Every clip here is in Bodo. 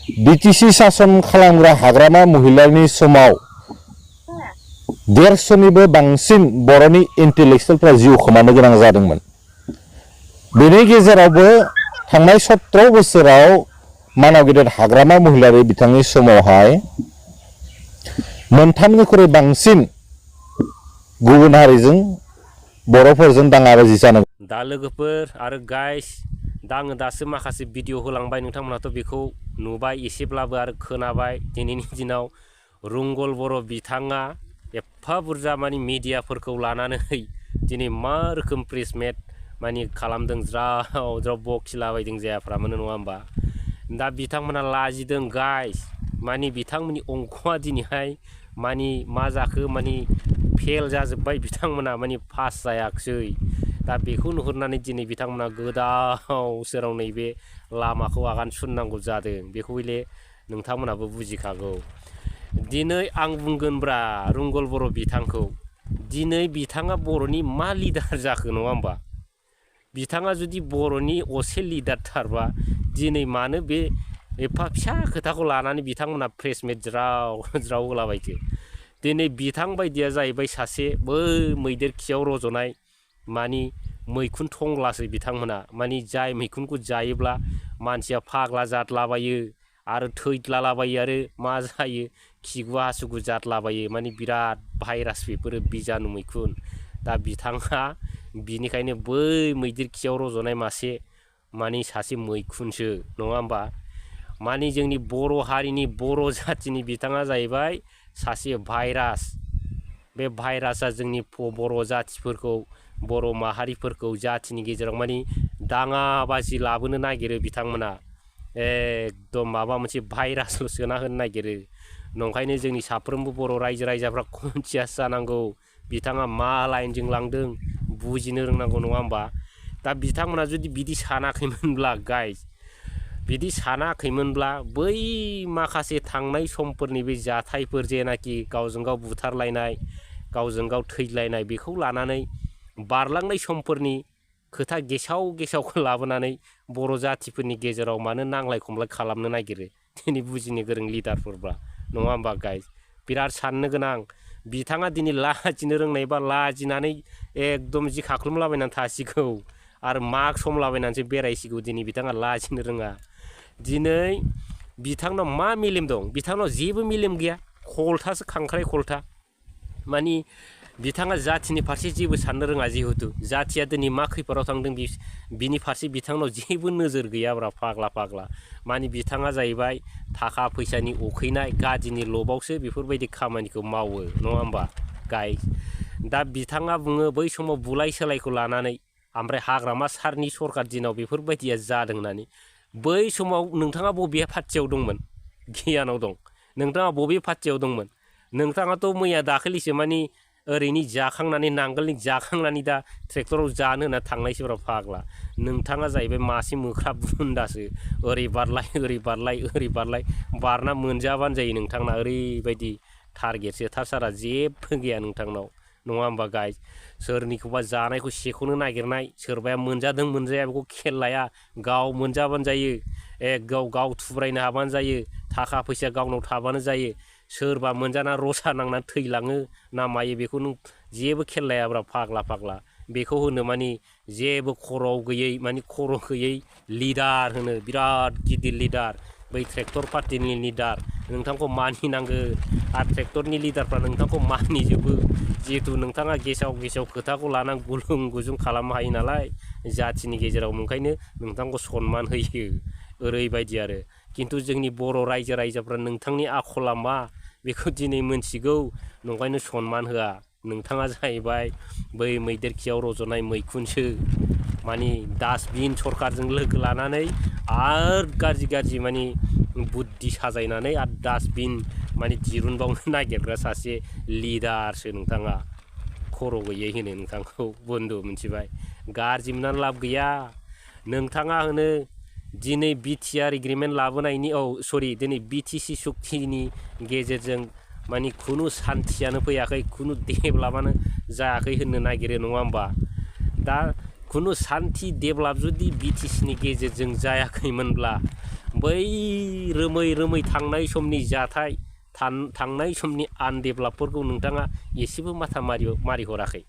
बिटिसि शासन खालामग्रा हाग्रामा महिलानि समाव 150निबो बांसिन बर'नि इन्टेलेक्सुयेलफ्रा जिउ खोमानो गोनां जादोंमोन। बेनि गेजेरावबो थांनाय 17 बोसोराव मानाव गेदेर हाग्रामा महिलारि बिथांनि समावहाय मोनथामनिख्रुइ बांसिन गुबुन हारिजों बर'फोरजों दाङाबाजि जानो दा लोगोफोर आरो गाइस दा आङो दासो माखासे भिडिअ होलांबाय नोंथांमोनाथ' बेखौ नुबाय एसेब्लाबो आरो खोनाबाय दिनैनि दिनाव रुंगल बर' बिथाङा एफा बुरजा माने मिडियाफोरखौ लानानै दिनै मा रोखोम प्रेसमेट माने खालामदों ज्राव ज्राव बखिलाबायदों जायाफ्रामोन नङा होमबा। दा बिथांमोना लाजिदों गाइस माने बिथांमोननि अंकआ दिनैहाय माने मा जाखो माने फेल जाजोब्बाय बिथांमोना माने पास जायाखिसै। दा बेखौ नुहुरनानै दिनै बिथांमोना गोदाव सोराव नैबे लामाखौ आगान सुरनांगौ जादों बेखौ हले नोंथांमोनाबो बुजिखागौ। दिनै आं बुंगोनब्रा रुंगल बर' बिथांखौ दिनै बिथाङा बर'नि मा लिडार जाखो नङा होमबा। बिथाङा जुदि बर'नि असे लिडारथारबा दिनै मानो बे एफा फिसा खोथाखौ लानानै बिथांमोना प्रेसमेट ज्राव ज्राव होलाबायखो। दिनै बिथां बायदिया जाहैबाय सासे बै मैदेर खियाव रज'नाय मानि मैखुन थंग्लासो बिथांमोना मानि जाय मैखुनखौ जायोब्ला मानसिया फाग्ला जादलाबायो आरो थैद्लालाबायो आरो मा जायो खिगु हासुगु जादलाबायो माने बिराद भाइरास बेफोरो बिजानु मैखुन। दा बिथाङा बिनिखायनो बै मैदेर खियाव रज'नाय मासे माने सासे मैखुनसो नङा होमबा। माने जोंनि बर' हारिनि बर' जाथिनि बिथाङा जाहैबाय सासे भाइरास। बे भाइरासआ जोंनि बर' जाथिफोरखौ बर' माहारिफोरखौ जाथिनि गेजेराव माने दाङाबाजि लाबोनो नागिरो बिथांमोना एकदम माबा मोनसे भाइरासल' सोना होनो नागिरो। नंखायनो जोंनि साफ्रोमबो बर' रायजो राजाफ्रा कनसियास जानांगौ बिथाङा मा लाइनजों लांदों बुजिनो रोंनांगौ नङा होमबा। दा बिथांमोना जुदि बिदि सानाखैमोनब्ला गाइस बिदि सानाखैमोनब्ला बै माखासे थांनाय समफोरनि बे जाथायफोर जेनाखि गावजों गाव बुथारलायनाय गावजों गाव थैलायनाय बेखौ लानानै बारलांनाय समफोरनि खोथा गेसाव गेसावखौ लाबोनानै बर' जातिफोरनि गेजेराव मानो नांलाय खमलाय खालामनो नागिरो दिनै बुजिनो गोरों लिडारफोरब्ला नङा होमबा गाइस। बिराद साननो गोनां बिथाङा दिनै लाजिनो रोंनायबा लाजिनानै एकदम जि खाख्लुमलाबायनानै थासिगौ आरो मास्क हमलाबायनानैसो बेरायसिगौ दिनै बिथाङा लाजिनो रोङा। दिनै बिथांनाव मा मेलेम दं बिथांनाव जेबो मेलेम गैया खलथासो खांख्राइ खलथा। माने बिथाङा जाथिनि फारसे जेबो साननो रोङा जिहेथु जाथिया दिनै मा खैफोदाव थांदों बिनि फारसे बिथांनाव जेबो नोजोर गैयाब्रा फाग्ला फाग्ला। माने बिथाङा जाहैबाय थाखा फैसानि उखैनाय गादिनि लबावसो बेफोरबायदि खामानिखौ मावो नङा होमबा गाइस। दा बिथाङा बुङो बै समाव बुलाय सोलायखौ लानानै ओमफ्राय हाग्रामा सारनि सरखार दिनाव बेफोरबायदिया जादों होननानै। बै समाव नोंथाङा बबे पार्टियाव दंमोन गियानाव दं नोंथाङा बबे पार्टियाव दंमोन। नोंथाङाथ' मैया दाखालिसो माने ओरैनो जाखांनानै नांगोलनि जाखांनानै दा ट्रेक्टराव जानो होनना थांनायसोब्रा फाग्ला। नोंथाङा जाहैबाय मासे मोख्रा बुन्दासो ओरै बारलाय ओरै बारलाय ओरै बारलाय बारना मोनजाबानो जायो नोंथांना ओरैबायदि टारगेटसो थासारा जेबो गैया नोंथांनाव नङा होमबा गाइस। सोरनिखौबा जानायखौ सेख'नो नागिरनाय सोरबाया मोनजादों मोनजाया बेखौ खेल लाया गाव मोनजाबानो जायो गाव थुब्रायनो हाबानो जायो थाखा फैसा गावनाव थाबानो जायो। सोरबा मोनजाना रसा नांनानै थैलाङो ना मायो बेखौ नों जेबो खेल लायाब्रा फाग्ला फाग्ला। बेखौ होनो माने जेबो खर'आव गैयै माने खर' गैयै लिडार होनो बिराद गिदिर लिडार बै ट्रेक्टर पार्टिनि लिडार नोंथांखौ मानिनांगोन आरो ट्रेक्टरनि लिडारफ्रा नोंथांखौ मानिजोबो जिहेथु नोंथाङा गेसाव गेसाव खोथाखौ लानानै गुलुं गुजुं खालामनो हायो नालाय जाथिनि गेजेराव ओंखायनो नोंथांखौ सनमान होयो ओरैबायदि आरो। खिन्थु जोंनि बर' रायजो राजाफ्रा नोंथांनि आखला मा बेखौ दिनै मोनथिगौ नंखायनो सनमान होआ। नोंथाङा जाहैबाय बै मैदेर खियाव रज'नाय मैखुनसो माने डास्टबिन सरखारजों लोगो लानानै आरो गाज्रि गाज्रि माने बुद्धि साजायनानै आरो डास्टबिन माने दिरुनबावनो नागिरग्रा सासे लिडारसो नोंथाङा। खर' गैयै होनो नोंथांखौ बन्धु मिथिबाय। गाज्रि मोननानै लाब गैया। नोंथाङा होनो दिनै बिटिआर एग्रिमेन्ट लाबोनायनि दिनै बिटिसि सुक्तिनि गेजेरजों माने खुनु सान्थियानो फैयाखै खुनु डेभेलपआनो जायाखै होननो नागिरो नङा होमबा। दा खुनु सान्थि डेभेलप जुदि बिटिसिनि गेजेरजों जायाखैमोनब्ला बै रोमै थांनाय समनि जाथाय थांनाय समनि आनडेभेलपफोरखौ नोंथाङा एसेबो माथा मारिहराखै।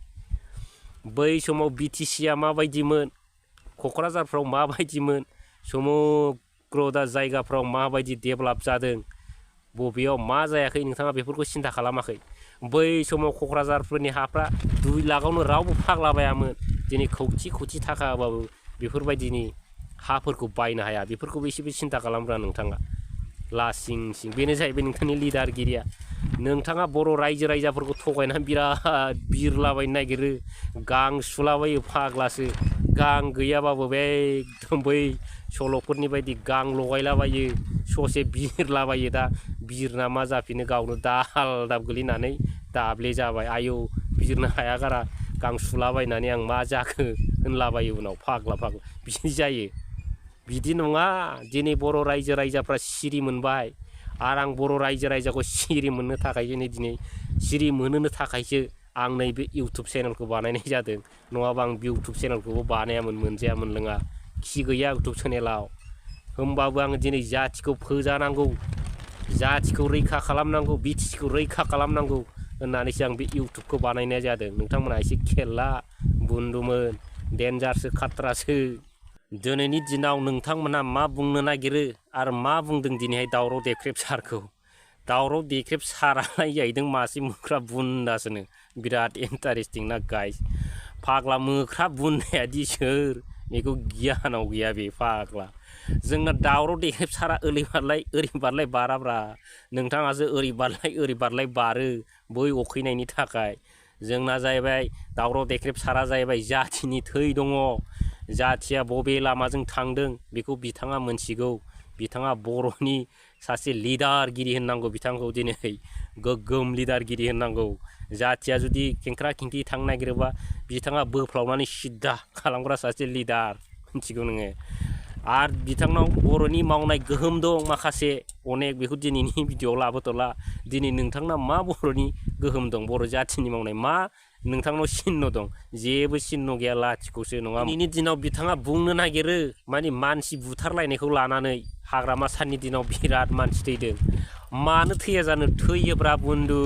बै समाव बिटिसिआ माबायदिमोन, क'क्राझारफ्राव माबायदिमोन, समग्र दा जायगाफ्राव माबायदि डेभेलप जादों, बबेयाव मा जायाखै नोंथाङा बेफोरखौ सिन्था खालामाखै। बै समाव क'क्राझारफोरनि हाफ्रा 2 लाखआवनो रावबो फाग्लाबायामोन। दिनै खौथि थाखा होबाबो बेफोरबायदिनि हाफोरखौ बायनो हाया। बेफोरखौबो एसेबो सिन्था खालामब्रा नोंथाङा। लासिं सिं बेनो जाहैबाय नोंथांनि लिडारगिरिया। नोंथाङा बर' रायजो राजाफोरखौ थगायनानै बिराद बिरलाबायनो नागिरो, गां सुलाबायो फाग्लासो। गां गैयाबाबो एकदम बै सल'फोरनि बायदि गां लगायलाबायो, ससे बिरलाबायो। दा बिरना मा जाफिनो गावनो दाहाल दाब गोलैनानै दाब्ले जाबाय। आयौ बिरनो हाया गारा गां सुलाबायनानै आं मा जाखो होनलाबायो उनाव फाग्ला बिदि जायो। बिदि नङा। दिनै बर' रायजो राजाफ्रा सिरि मोनबाय आरो आं बर' रायजो राजाखौ सिरि मोननो थाखायसो दिनै सिरि मोनहोनो थाखायसो आं नैबे इउटुब चेनेलखौ बानायनाय जादों। नङाबा आं बे इउटुब चेनेलखौबो बानायामोन, मोनजायामोन लोङा। खि गैया इउटुब चेनेलाव। होमबाबो आङो दिनै जाथिखौ फोजानांगौ, जाथिखौ रैखा खालामनांगौ, बिटिसिखौ रैखा खालामनांगौ होननानैसो आं बे इउटुबखौ बानायनाय जादों। नोंथांमोनहा एसे खेल ला। बुन्दुमोन डेन्जारसो खाथ्रासो। दिनैनि दिनाव नोंथांमोनहा मा बुंनो नागिरो आरो मा बुंदों दिनैहाय दावराव देख्रेब सारखौ? दावराव देख्रेब सारालाय जाहैदों मासे मोख्रा बुन्दासोनो। बिराद इन्टारेस्टिं ना गाइस। फाग्ला मोख्रा बुन्दायादि सोर बेखौ गियानाव गैया बे फाग्ला। जोंना दावराव देख्रेब सारा ओरै बारलाय बाराब्रा। नोंथाङासो ओरै बारलाय बारो बै अखैनायनि थाखाय। जोंना जाहैबाय दावराव देख्रेब सारा जाहैबाय जाथिनि थै दङ। जाथिया बबे लामाजों थांदों बेखौ बिथाङा मोनथिगौ। बिथाङा बर'नि सासे लिडारगिरि होननांगौ। बिथांखौ दिनै गोग्गोम लिडारगिरि होननांगौ। जाथिया जुदि खेंख्रा खेंख्रि थांनो नागिरोबा बिथाङा बोफ्लावनानै सिद्दा खालामग्रा सासे लिडार, मिथिगौ नोङो। आरो बिथांनाव बर'नि मावनाय गोहोम दं माखासे अनेक, बेखौ दिनैनि भिडिअ'आव लाबोथ'ला। दिनै नोंथांना मा बर'नि गोहोम दं, बर' जाथिनि मावनाय मा नोंथांनाव सिन्न दं? जेबो सिन्न गैया, लाथिख'सो नङा। दिनैनि दिनाव बिथाङा बुंनो नागिरो माने मानसि बुथारलायनायखौ लानानै। हाग्रामा साननि दिनाव बिराद मानसि थैदों। मानो थैया जानो? थैयोब्रा बुन्दु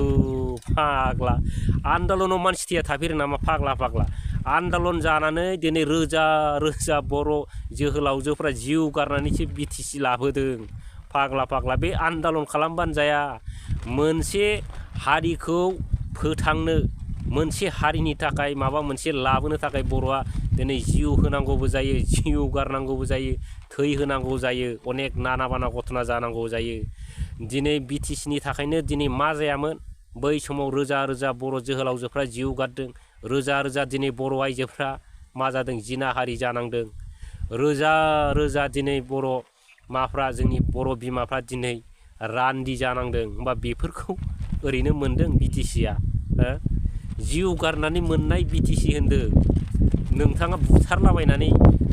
फाग्ला। आन्दलनाव मानसि थैया थाफेरो नामा फाग्ला? आन्दलन जानानै दिनै रोजा बर' जोहोलावजोफ्रा जिउ गारनानैसो बिटिसि लाबोदों। फाग्ला बे आन्दलन खालामबानो जाया। मोनसे हारिखौ फोथांनो, मोनसे हारिनि थाखाय माबा मोनसे लाबोनो थाखाय बर'आ दिनै जिउ होनांगौबो जायो, जिउ गारनांगौबो जायो, थै होनांगौ जायो, अनेक नाना बाना घटना जानांगौ जायो। दिनै बिटिसिनि थाखायनो दिनै मा जायामोन? बै समाव रोजा बर' जोहोलावजोफ्रा जिउ गारदों। रोजा दिनै बर' आइजोफ्रा मा जादों? जिनाहारि जानांदों। रोजा दिनै बर' माफ्रा, जोंनि बर' बिमाफ्रा दिनै रान्दि जानांदों। होमबा बेफोरखौ ओरैनो मोनदों बिटिसिआ? जिउ गारनानै मोननाय बिटिसि होन्दों। नोंथाङा बुथारलाबायनानै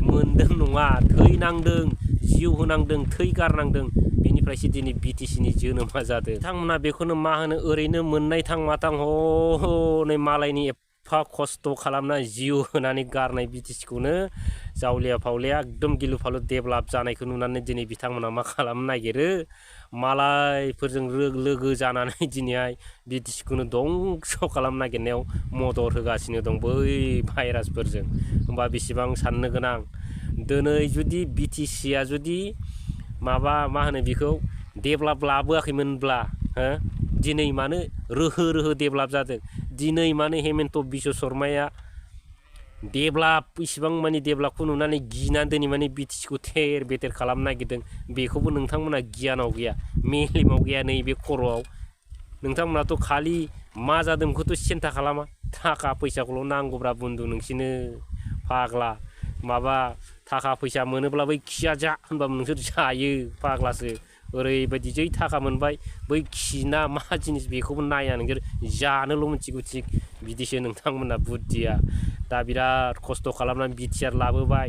मोनदों नङा, थैनांदों, जिउ होनांदों, थै गारनांदों। बेनिफ्रायसो दिनै बिटिसिनि जोनोमा जादों। बिथांमोना बेखौनो मा होनो ओरैनो मोननाय थां माथां हनै मालायनि एफा खस्थ' खालामना जिउ होनानै गारनाय बिटिसिखौनो जावलिया फावलिया एकदम गिलु फालु डेभेलप जानायखौ नुनानै दिनै बिथांमोना मा खालामनो नागिरो? मालायफोरजों लोगो जानानै दिनैहाय बिटिसिखौनो दंस' खालामनो नागिरनायाव मदद होगासिनो दं बै भाइरासफोरजों। होमबा बेसेबां साननो गोनां। दिनै जुदि बिटिसिआ जुदि माबा मा होनो बेखौ डेभेलप लाबोआखैमोनब्ला, दिनै मानो रोहो डेभेलप जादों? दिनै मानो हेमन्त बिश्व शर्माया डेभेलप, इसिबां माने डेभेलपखौ नुनानै गिनानै दिनै माने बिटिसिखौ थेर बेथेर खालामनो नागिरदों? बेखौबो नोंथांमोना गियानाव गैया, मेलेमाव गैया, नैबे खर'आव। नोंथांमोनाथ' खालि मा जादों बेखौथ' सिन्था खालामा। थाखा फैसाखौल' नांगौब्रा बुन्दु नोंसिनो फाग्ला। माबा थाखा फैसा मोनोब्ला बै खिया जा होनबाबो नोंसोर जायो फाग्लासो। ओरैबायदि जै थाखा मोनबाय बै खिना मा जिनिस बेखौबो नाया नोंसोर, जानोल' मिथिगौ। थिग बिदिसो नोंथांमोना बुद्धिया। दा बिराद खस्थ' खालामनानै बिटिआर लाबोबाय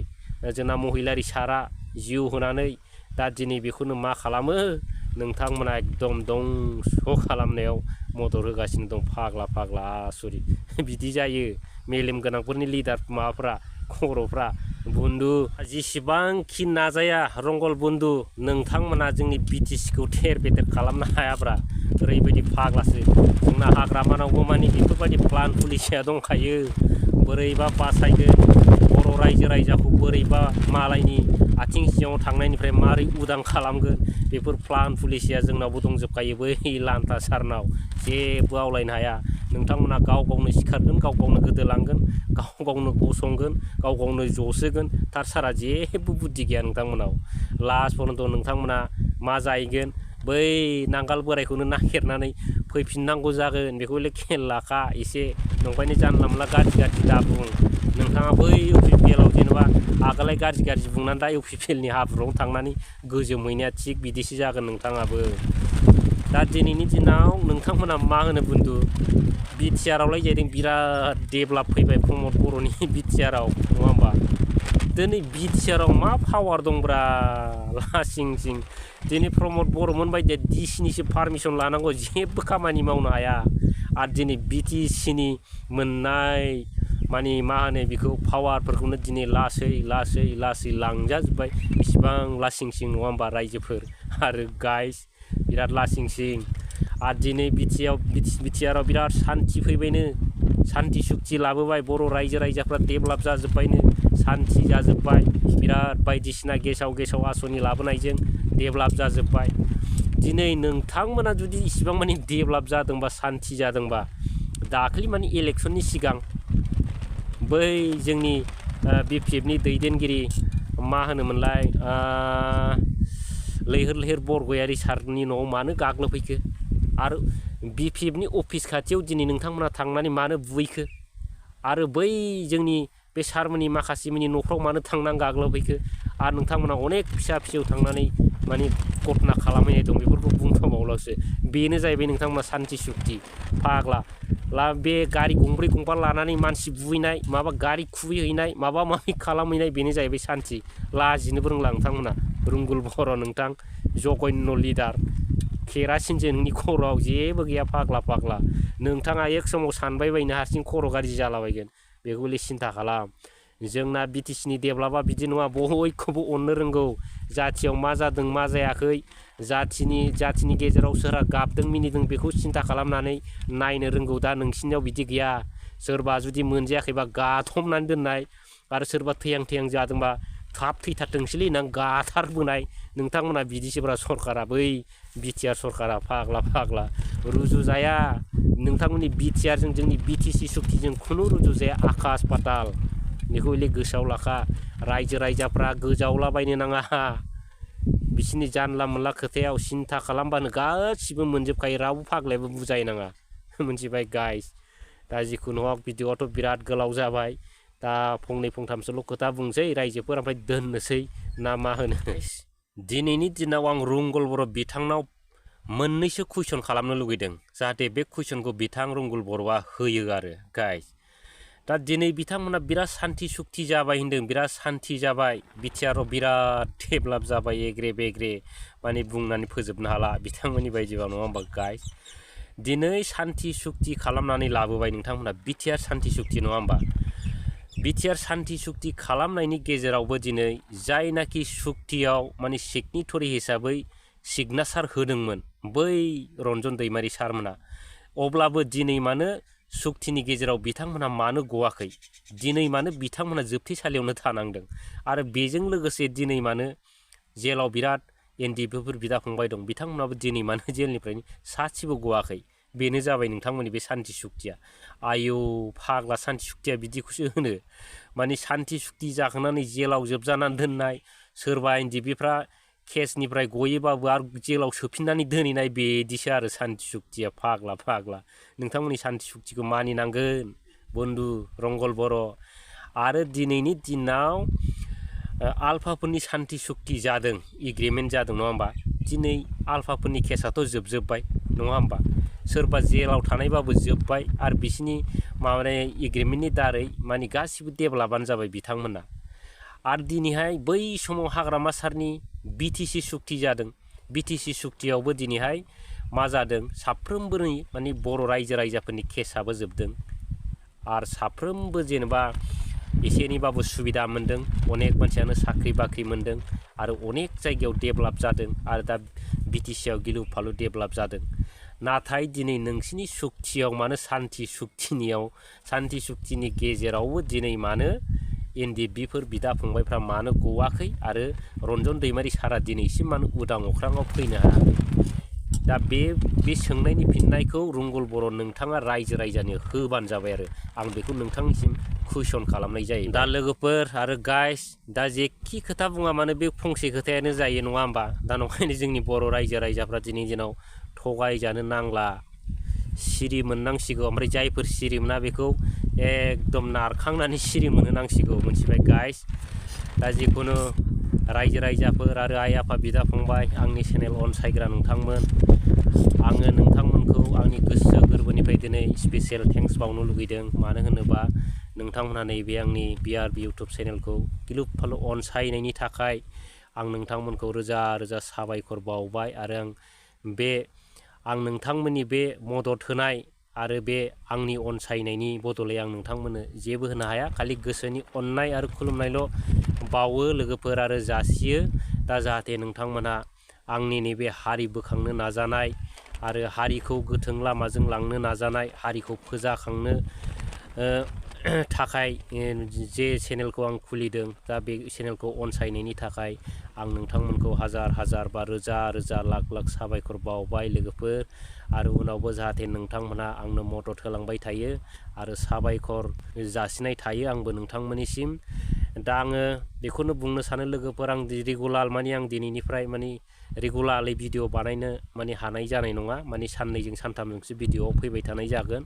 जोंना महिलारि सारा जिउ होनानै। दा दिनै बेखौनो मा खालामो? नोंथांमोना एकदम दंस' खालामनायाव मदद होगासिनो दं। फाग्ला आसुरित बिदि जायो। मेलेम गोनांफोरनि लिडार माबाफ्रा खर'फ्रा बन्धु जेसेबांखि नाजाया रंगल बन्धु नोंथांमोना जोंनि बिटिसिखौ थेर बेथेर खालामनो हायाब्रा ओरैबायदि फाग्लासो जोंना हाग्रामानावबो माने बेफोरबायदि प्लान पुलिसिया दंखायो बोरैबा बासायगोन बर' रायजो राजाखौ बोरैबा मालायनि आथिं सिङाव थांनायनिफ्राय मारै उदां खालामगोन बेफोर प्लान पुलिसिया जोंनावबो दंजोबखायो बै लान्था सारनाव जेबो आवलायनो हाया नोंथांमोना गाव गावनो सिखारगोन गाव गावनो गोदोलांगोन गाव गावनो गसंगोन गाव गावनो जसोगोन थार सारा जेबो बुद्धि गैया नोंथांमोनाव लास्ट पर्यन्त नोंथांमोना मा जाहैगोन बै नांगाल बोरायखौनो नागिरनानै फैफिननांगौ जागोन बेखौले खेल लाखा एसे नंखायनो जानला मोनला गाज्रि दाबुं नोंथाङा बै इउपिपिएलआव जेनेबा आगोलाय गाज्रि बुंनानै दा इउपिपिएलनि हाब्रुआव थांनानै गोजोमहैनाया थिग बिदिसो जागोन नोंथाङाबो दा दिनैनि दिनाव नोंथांमोना मा होनो बन्धु बिटिआरआवलाय जाहैदों बिराद डेभेलप फैबाय प्रमद बर'नि बिटिआरआव नङा होमबा दिनै बिटिआरआव मा पावार दंब्रा लासिं सिं दिनै प्रमद बर'मोन बायदिया डिसिनिसो पारमिसन लानांगौ जेबो खामानि मावनो हाया आरो दिनै बिटिसिनि मोननाय माने मा होनो बेखौ पावारफोरखौनो दिनै लासै लांजाजोब्बाय इसिबां लासिं सिं नङा होमबा रायजोफोर आरो गाइस बिराद लासिं सिं आरो दिनै बिटिआरआव बिराद सान्थि फैबायनो सान्थि सुक्ति लाबोबाय बर' रायजो राजाफ्रा डेभेलप जाजोब्बायनो सान्थि जाजोब्बाय बिराद बायदिसिना गेसाव आसनि लाबोनायजों डेभेलप जाजोब्बाय दिनै नोंथांमोना जुदि इसिबां माने डेभेलप जादोंबा सान्थि जादोंबा दाख्लि माने इलेक्सननि सिगां बै जोंनि बिपिएफनि दैदेनगिरि मा होनोमोनलाय लैहोर बरगयारि सारनि न'आव मानो गाग्लोबफैखो आरो बिपिएफनि अफिस खाथियाव दिनै नोंथांमोना थांनानै मानो बुहैखो आरो बै जोंनि बे सारमोननि माखासेमोननि न'फ्राव मानो थांनानै गाग्लोबफैखो आरो नोंथांमोना अनेक फिसा थांनानै माने घटना खालामहैनाय दं बेफोरखौ बुंथावाब्लासो बेनो जाहैबाय नोंथांमोना सान्थि सुक्ति फाग्ला बे गारि गंब्रै गंबा लानानै मानसि बुहैनाय माबा गारि खुबैहैनाय माबा माबि खालामहैनाय बेनो जाहैबाय सान्थि लाजिनोबो रोंला नोंथांमोना रुंगुल बर' नोंथां जघन्य लिडार केरासिनजों नोंनि खर'आव जेबो गैया फाग्ला नोंथाङा एक समाव सानबाय बायनो हारसिं खर' गाज्रि जालाबायगोन बेखौले सिन्था खालाम जोंना बिटिसिनि डेभेलपा बिदि नङा बयखौबो अननो रोंगौ जाथियाव मा जादों मा जायाखै जाथिनि गेजेराव सोरहा गाबदों मिनिदों बेखौ सिन्था खालामनानै नायनो रोंगौ दा नोंसिनियाव बिदि गैया सोरबा जुदि मोनजायाखैबा गाथबनानै दोननाय आरो सोरबा थैहां जादोंबा थाब थैथारथोंसैलै होननानै गाथारबोनाय नोंथांमोना बिदिसोब्रा सरकारा बै बिटिआर सरकारा फाग्ला रुजुजाया नोंथांमोननि बिटिआरजों जोंनि बिटिसि सुक्तिजों खुनु रुजुजाया आकाश पाताल बेखौ हले गोसोआव लाखा रायजो राजाफ्रा गोजावलाबायनो नाङा बिसोरनि जानला मोनला खोथायाव सिन्था खालामबानो गासिबो मोनजोबखायो रावबो फाग्लायाबो बुजायनाङा मोनथिबाय गाइस दा जिखुनु हक भिडिअआथ' बिराद गोलाव जाबाय दा फंनै फंथामसोल' खोथा बुंसै रायजोफोर ओमफ्राय दोननोसै ना मा होनो दिनैनि दिनाव आं रुंगल बर' बिथांनाव मोननैसो कुइसन खालामनो लुगैदों जाहाथे बे कुइसनखौ बिथां रुंगल बर'आ होयो आरो गाइस दा दिनै बिथांमोना बिराद सान्थि सुक्ति जाबाय होन्दों बिराद सान्थि जाबाय बिटिआरआव बिराद डेभेलप जाबाय एग्रे बेग्रे माने बुंनानै फोजोबनो हाला बिथांमोननि बायदिबा नङा होमबा गाइस दिनै सान्थि सुक्ति खालामनानै लाबोबाय नोंथांमोना बिटिआर सान्थि सुक्ति नङा होमबा बिटिआर सान्थि सुक्ति खालामनायनि गेजेरावबो दिनै जायनाखि सुक्तियाव माने सिगनेटरि हिसाबै सिगनेचार होदोंमोन बै रन्जन दैमारि सारमोना अब्लाबो दिनै मानो सुक्तिनि गेजेराव बिथांमोना मानो गवाखै दिनै मानो बिथांमोना जोबथेसालियावनो थानांदों आरो बेजों लोगोसे दिनै मानो जेलाव बिराद एनडिएफबिफोर बिदा फंबाय दं बिथांमोनाबो दिनै मानो जेलनिफ्रायनो सासेबो गवाखै बेनो जाबाय नोंथांमोननि बे सान्थि सुक्तिया आयौ फाग्ला सान्थि सुक्तिया बिदिखौसो होनो माने सान्थि सुक्ति जाखांनानै जेलाव जोबजानानै दोननाय सोरबा एनडिएफबिफ्रा केसनिफ्राय गयोबाबो आरो जेलाव सोफिननानै दोनहैनाय बिदिसो आरो सान्थि सुक्तिया फाग्ला नोंथांमोननि सान्थि सुक्तिखौ मानिनांगोन बन्धु रंगल बर' आरो दिनैनि दिनाव आलफाफोरनि सान्थि सुक्ति जादों एग्रिमेन्ट जादों नङा होमबा दिनै आलफाफोरनि केसाथ' जोबजोब्बाय नङा होमबा सोरबा जेलाव थानायबाबो जोब्बाय आरो बिसिनि माबानाय एग्रिमेन्टनि दारै माने गासिबो डेभेलपआनो जाबाय बिथांमोना आरो दिनैहाय बै समाव हाग्रामा सारनि बिटिसि सुक्ति जादों बिटिसि सुक्तियावबो दिनैहाय मा जादों साफ्रोमबोनि माने बर' रायजो राजाफोरनि केसाबो जोबदों आरो साफ्रोमबो जेनेबा एसे एनैबाबो सुबिदा मोन्दों, अनेक मानसियानो साख्रि बाख्रि मोन्दों आरो अनेक जायगायाव डेभेलप जादों आरो दा बिटिसिआव गिलु फालु डेभेलप जादों। नाथाय दिनै नोंसिनि सुक्तियाव मानो सान्थि सुक्तिनि गेजेरावबो दिनै मानो एनडिएफबिफोर बिदा फंबायफ्रा मानो गवाखै आरो रन्जन दैमारि सारा दिनैसिम मानो उदां अख्राङाव फैनो हायाखै? दा बे सोंनायनि फिननायखौ रुंगल बर' नोंथाङा रायजो राजानो होबानो जाबाय आरो आं बेखौ नोंथांनिसिम कुइसन खालामनाय जायो। दा लोगोफोर आरो गाइस, दा जेखि खोथा बुङा मानो बे फंसे खोथायानो जायो नङा होमबा? दा नंखायनो जोंनि बर' रायजो राजाफ्रा दिनैनि दिनाव थगायजानो नांला, सिरि मोननांसिगौ। ओमफ्राय जायफोर सिरि मोना बेखौ एकदम नारखांनानै सिरि मोननो नांसिगौ, मोनथिबाय गाइस? दा जिखुनु रायजो राजाफोर आरो आइ आफा बिदा फंबाय, आंनि चेनेल अनसायग्रा नोंथांमोन, आङो नोंथांमोनखौ आंनि गोसो गोरबोनिफ्राय दिनै स्पेसियेल थेंक्स बावनो लुगैदों। मानो होनोबा नोंथांमोनहा नैबे आंनि बिआरबि इउटुब चेनेलखौ गिलु फालु अनसायनायनि थाखाय आं नोंथांमोनखौ रोजा रोजा साबायखर बावबाय। आरो आं नोंथांमोननि बे मदद होनाय आरो बे आंनि अनसायनायनि बदलै आं नोंथांमोननो जेबो होनो हाया, खालि गोसोनि अननाय आरो खुलुमनायल' बावो लोगोफोर आरो जासियो। दा जाहाथे नोंथांमोनहा आंनि नैबे हारि बोखांनो नाजानाय आरो हारिखौ गोथों लामाजों लांनो नाजानाय, हारिखौ फोजाखांनो थाखाय जे चेनेलखौ आं खुलिदों, दा बे चेनेलखौ अनसायनायनि थाखाय आं नोंथांमोनखौ हाजार हाजार बा रोजा रोजा लाख लाख साबायखर बावबाय लोगोफोर। आरो उनावबो जाहाथे नोंथांमोनहा आंनो मदद होलांबाय थायो आरो साबायखर जासिनाय थायो आंबो नोंथांमोननिसिम। दा आङो बेखौनो बुंनो सानो लोगोफोर, आं रेगुलार आं दिनैनिफ्राय रेगुलारलि भिडिअ बानायनो हानाय जानाय नङा। साननैजों सानथामजोंसो भिडिअआव फैबाय थानाय जागोन।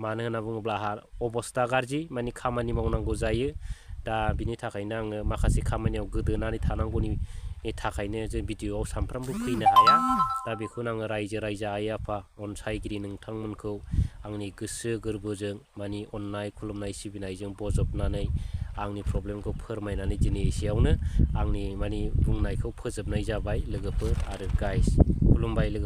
मानो होनना बुङोब्ला आंहा अबस्था गाज्रि, खामानि मावनांगौ जायो। दा बिनि थाखायनो आङो माखासे खामानियाव गोदोनानै थानांगौनि थाखायनो जों भिडिअआव सानफ्रामबो फैनो हाया। दा बेखौनो आङो रायजो राजा आइ आफा अनसायगिरि नोंथांमोनखौ आंनि गोसो गोरबोजों अननाय खुलुमनाय सिबिनायजों बजबनानै आंनि प्रब्लेमखौ फोरमायनानै दिनै एसेयावनो आंनि बुंनायखौ फोजोबनाय जाबाय लोगोफोर आरो गाइस। खुलुमबाय लोगोफोर।